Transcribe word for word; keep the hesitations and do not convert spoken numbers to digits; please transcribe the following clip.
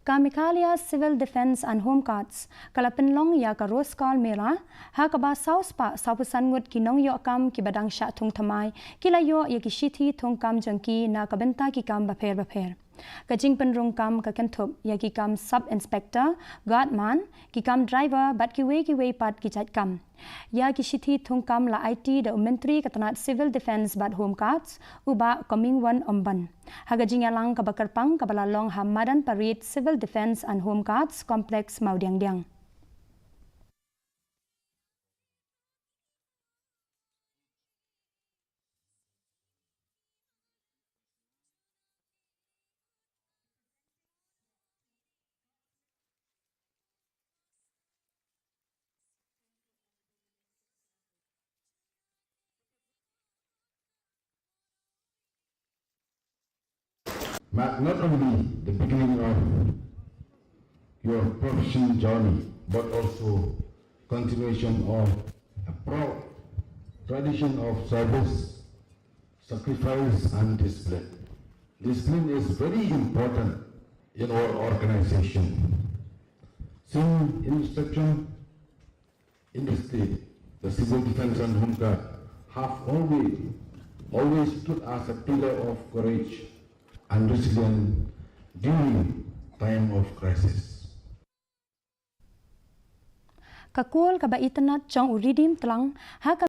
Ka Meghalaya Civil Defence and Home Guards ka la pynlong ïa ka Roskal Mela, ha kaba saw spah saw phew san ngut ki nongïoh kam kiba dang shah thung thymmai ki la ïoh ïa ki shithi thung kam jong ki na ka bynta ki kam bapher bapher. Ka jingpynrung kam ka kynthup ïa ki kam Sub Inspector, Guardman, ki kam Driver bad kiwei kiwei pat ki jait kam. Ïa ki shithi thung kam la aiti da u Myntri ka tnat Civil Defence bad Home Guards, u Bah Comingone Ymbon, ha ka jingïalang kaba kyrpang kaba la long ha madan Parade Civil Defence and Home Guards Complex, Mawdiangdiang. Mark not only the beginning of your professional journey, but also continuation of a proud tradition of service, sacrifice, and discipline. Discipline is very important in our organization. Since inception in the state, the Civil Defence and Home Guard have always, always stood as a pillar of courage and resilience during time of crisis. Ka Kol kaba itynnad jong u Redeem Tlang ha ka